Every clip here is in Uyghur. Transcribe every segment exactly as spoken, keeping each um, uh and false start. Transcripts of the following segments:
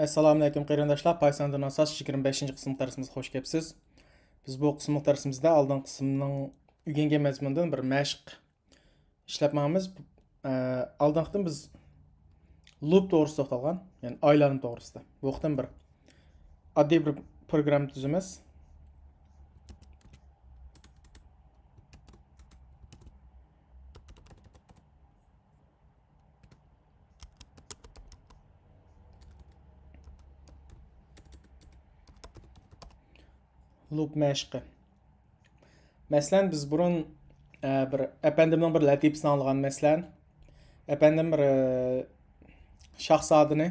ئەسسالامۇئەلەيكۇم قېرىنداشلار، پايساندىن ئاساس يىگىرمە بەشىنچى قىسىم دەرسىمىزگە خوش كەپسىز. بىز بۇ قىسىملىق دەرسىمىزدە ئالدىنقى قىسىمنىڭ ئۆگەنگەن مەزمۇنىدىن بىر مەشىق ئىشلەپ ماڭىمىز. ئە، ئالدىنقىدىن بىز لوپ توغرىسىدا توختالغان، يەنى ئايلانما توغرىسىدا. بۇ قېتىم بىر ئاددىي بىر پروگرامما تۈزىمىز. لوپ مەشقى. مەسىلەن، بىز بۇرۇن، ئە، بىر ئەپەندىمنىڭ بىر لەتىپىسىنى ئاڭلىغان. مەسىلەن، ئەپەندىم بىر، ئە، شاھزادىنى،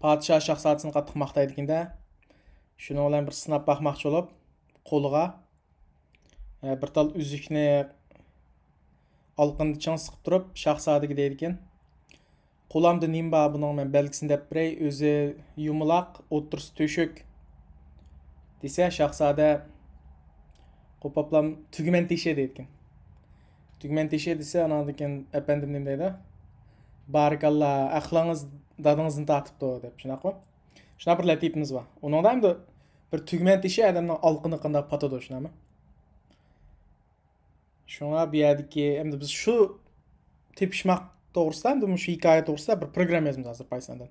پادىشاھ شاھزادىسىنى قاتتىق ماختايدىكەن-دە. شۇنىڭ بىلەن بىر سىناپ باقماقچى بولۇپ، قولىغا، ئە، بىر تال ئۈزۈكنى ئالىقىنىدا چىڭ سىقىپ تۇرۇپ، شاھزادىگە دەيدىكەن، «قولامدا نېمە بار، بۇنىڭ مەن بەلگىسىنى دەپ بېرەي، ئۆزى يۇمىلاق، ئوتتۇرىسى تۆشۈك» دېسە، شاھزادە قوپاپلام، «تۈگمەن تېشى» دەيدىكەن. «تۈگمەن تېشى» دېسە، ئاناندىن كېيىن ئەپەندىم نېمە دەيدۇ؟ «بارىكاللا، ئەقلىڭىز دادىڭىزنى تارتىپتۇ» دەپ، شۇنداققۇ؟ شۇنداق بىر لەتىپىمىز بار. ئۇنىڭدا ئەمدى بىر تۈگمەن تېشى ئادەمنىڭ ئالىقىنى قانداق پاتىدۇ، شۇنداقمۇ؟ شۇڭا بۇ يەردىكى، ئەمدى بىز شۇ تېپىشماق توغرىسىدا، ئەمدى مۇشۇ ھېكايە توغرىسىدا بىر پروگرامما يازىمىز ھازىر پايساندىن.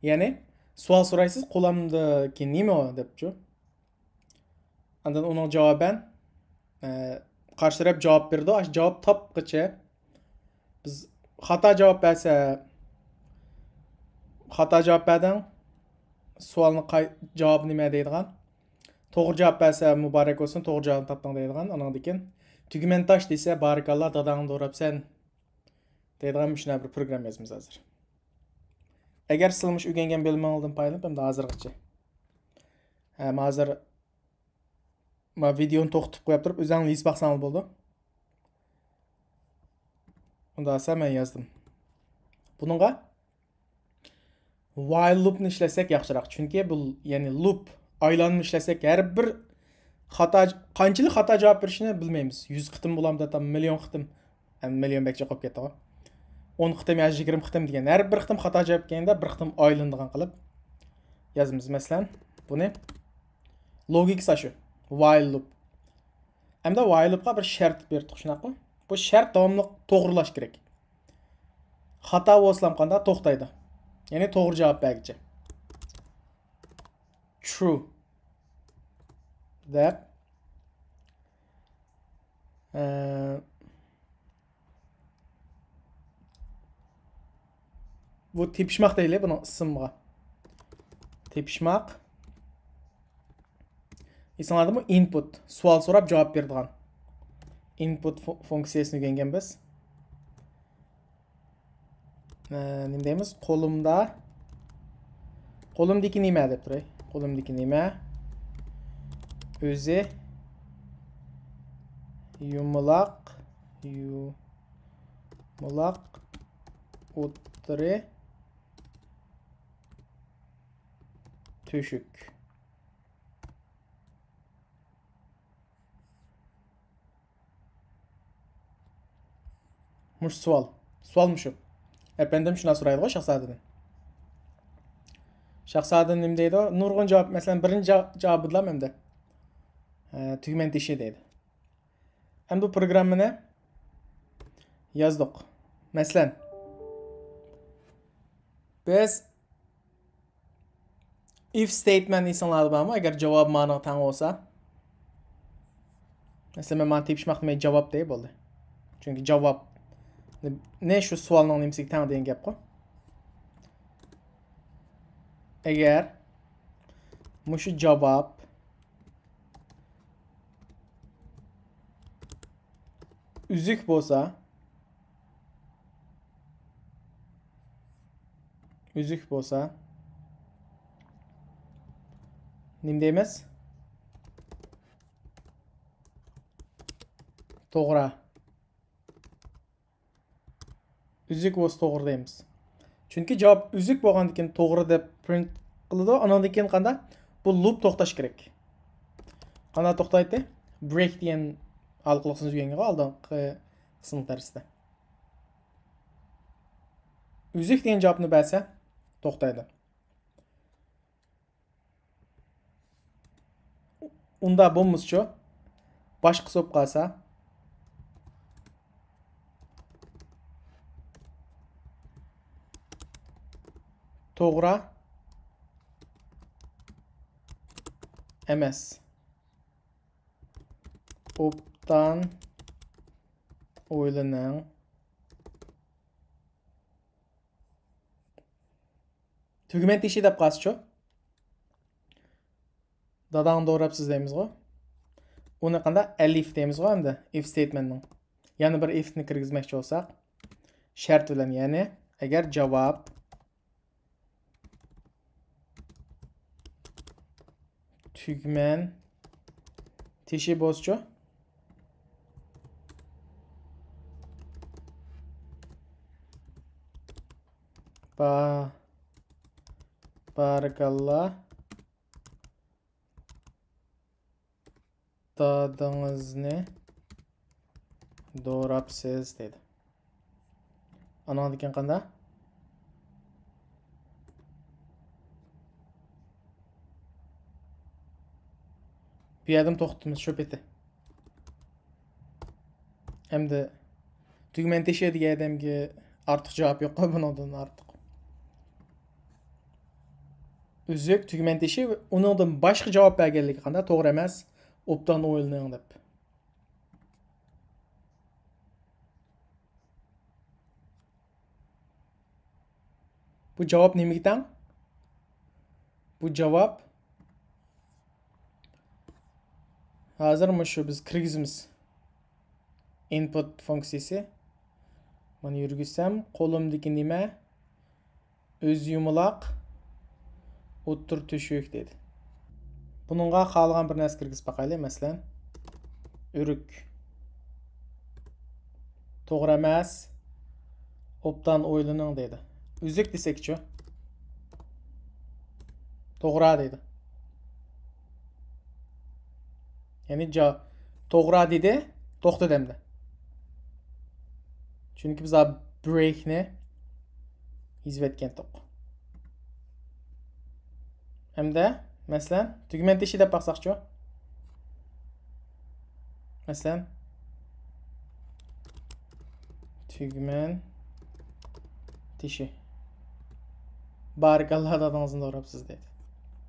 يەنى سوئال سورايسىز، «قولامدىكى نېمە ئۇ؟» دەپچۇ. ئاندىن ئۇنىڭ جاۋابەن، ئە، قارشى تەرەپ جاۋاب بېرىدۇ. ئاشۇ جاۋاب تاپقىچە بىز خاتا جاۋاب بەرسە، «خاتا جاۋاب بەردىڭ، سوئالنى قاي-، جاۋابى نېمە؟» دەيدىغان. توغرا جاۋاب بەرسە، «مۇبارەك بولسۇن، توغرا جاۋابنى تاپتىڭ» دەيدىغان. ئانىڭدىن كېيىن، «تۈگمەن تاش» دېسە، «بارىكاللا، داداڭنى دوراپسەن» دەيدىغان مۇشۇنداق بىر پروگرامما يازىمىز ھازىر. ئەگەر سىلەر مۇشۇ ئۆگەنگەن بىلىمىڭلاردىن پايدىلىنىپ، ئەمدى ھازىرغىچە، ھەم ھازىر ما ۋىدېئونى توختىتىپ قويۇپ تۇرۇپ، ئۆزۈڭلار يېزىپ باقساڭلار بولىدۇ. ئۇنداق دېسە مەن يازدىم. بۇنىڭغا while لوپنى ئىشلەتسەك ياخشىراق. چۈنكى بۇ، يەنى لوپ، ئايلانما ئىشلەتسەك، ھەر بىر خاتا، قانچىلىك خاتا جاۋاب بېرىشىنى بىلمەيمىز. يۈز قېتىم بولامدۇ، تام مىليون قېتىم. ئەمما مىليون بەك جىق بولۇپ كەتتىغۇ. ئون قېتىم يا يىگىرمە قېتىم دېگەن. ھەر بىر قېتىم خاتا جاۋاب كەلگەندە بىر قېتىم ئايلىنىدىغان قىلىپ يازىمىز. مەسىلەن، بۇنى لوگىكىسى شۇ. While لوپ. ئەمدى while لوپقا بىر شەرت بېرىتتۇق، شۇنداقمۇ؟ بۇ شەرت داۋاملىق توغرىلاش كېرەك. خاتا بولسىلام قانداق توختايدۇ؟ يەنى توغرا جاۋاب بەرگۈچە. True دەپ، ئە، بۇ تېپىشماق دەيلى بۇنىڭ ئىسمىغا. تېپىشماق. ئېسىڭلاردىمۇ؟ Input، سوئال سوراپ جاۋاب بېرىدىغان input فۇ-، فۇنكسىيەسىنى ئۆگەنگەن بىز. ئە، نېمە دەيمىز؟ قولۇمدا، قولۇمدىكى نېمە دەپ تۇراي. قولۇمدىكى نېمە؟ ئۆزى يۇمىلاق، يۇمىلاق، ئوتتۇرا، تۆشۈك. مۇشۇ سوئال. سوئال مۇشۇ. ئەپەندىم شۇنداق سورايدىغۇ شاھزادىدىن. شاھزادە نېمە دەيدۇ؟ نۇرغۇن جاۋاب، مەسىلەن، بىرىنچى جا-، جاۋابىدىلا ئەمدى، ئە، تۈگمەن تېشى دەيدۇ. ئەمدى بۇ پروگراممىنى يازدۇق. مەسىلەن، بىز if statement ئېسىڭلاردا بارمۇ؟ ئەگەر جاۋاب مانىڭغا تەڭ بولسا. مەسىلەن، مەن مانا تېپىشماق دېمەي جاۋاب دەي بولدى. چۈنكى جاۋاب نى شۇ سوئالنىڭ نېمىسىگە تەڭ دېگەن گەپقۇ. ئەگەر مۇشۇ جاۋاب ئۈزۈك بولسا، ئۈزۈك بولسا، نېمە دەيمىز؟ توغرا. ئۈزۈك بولسا توغرا دەيمىز. چۈنكى جاۋاب ئۈزۈك بولغاندىن كېيىن توغرا دەپ پرىنت قىلىدۇ. ئانىڭدىن كېيىن قانداق؟ بۇ لوپ توختاش كېرەك. قانداق توختايتتى؟ برېيك دېگەن ھالقىلىق سۆز ئۆگەنگەنغۇ ئالدىنقى قىسىم دەرستە. ئۈزۈك دېگەن جاۋابنى بەرسە، توختايدۇ. ئۇندا بولمىسىچۇ؟ باشقىسى بولۇپ قالسا. توغرا ئەمەس. ئوبدان ئويلىنىڭ. تۈگمەن تېشى دەپ قالسىچۇ؟ داداڭنى دوراپسىز دەيمىزغۇ. ئۇنى قانداق؟ ئەلىف دەيمىزغۇ ئەمدى، ئىف ستېيتمېنتنىڭ. يەنە بىر ئىفنى كىرگۈزمەكچى بولساق، شەرت بىلەن، يەنى ئەگەر جاۋاب تۈگمەن تېشى بولسىچۇ؟ با، بارىكاللا. دادىڭىزنى دوراپسىز دەيدۇ. ئاناڭدىن كېيىن قانداق؟ بۇ يەردىمۇ توختىمىز شۇ پېتى. ئەمدى تۈگمەن تېشى دېگەن ئادەمگە ئارتۇق جاۋاب يوققۇ بۇنىڭدىن ئارتۇق. ئۈزۈك، تۈگمەن تېشى، ئۇنىڭدىن باشقا جاۋاب بەرگەنلىكى قانداق؟ توغرا ئەمەس، ئوبدان ئويلىنىڭ دەپ. بۇ جاۋاب نېمىگە تەڭ؟ بۇ جاۋاب ھازىر مۇشۇ بىز كىرگۈزىمىز. ئىنپۇت فۇنكسىيىسى. مانا يۈرگۈزسەم، قولۇمدىكى نېمە؟ ئۆز يۇمىلاق ئوتتۇرا تۆشۈك دېدى. بۇنىڭغا خالىغان بىر نەرسە كىرگۈزۈپ باقايلى، مەسىلەن، ئۆرۈك. توغرا ئەمەس. ئوبدان ئويلىنىڭ دەيدۇ. ئۈزۈك دېسەكچۇ؟ توغرا دەيدۇ. يەنى جا-، توغرا دېدى، توختىدى ئەمدى. چۈنكى بىز برېيكنى يېزىۋەتكەنتۇق. ھەمدە، مەسىلەن، تۈگمەن تېشى دەپ باقساقچۇ؟ مەسىلەن، تۈگمەن تېشى. بارىكاللا، دادىڭىزنى دوراپسىز دەيدۇ.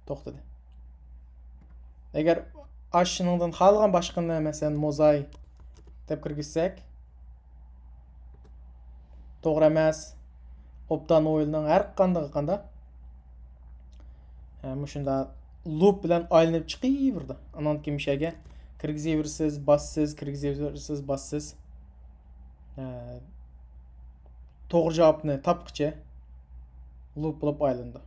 توختىدى. ئەگەر ئاشۇنىڭدىن خالىغان باشقىنى، مەسىلەن، موزاي دەپ كىرگۈزسەك، توغرا ئەمەس. ئوبدان ئويلىنىڭ، ھەر قاندىقى قانداق. ھە، مۇشۇنداق لوپ بىلەن ئايلىنىپ چىقىۋېرىدۇ. ئانان كېيىن مۇشۇ يەرگە كىرگۈزۈۋېرىسىز، باسىسىز، كىرگۈزۈۋېرىسىز، باسىسىز. ھە، توغرا جاۋابنى تاپقىچە لوپ بولۇپ ئايلىنىدۇ.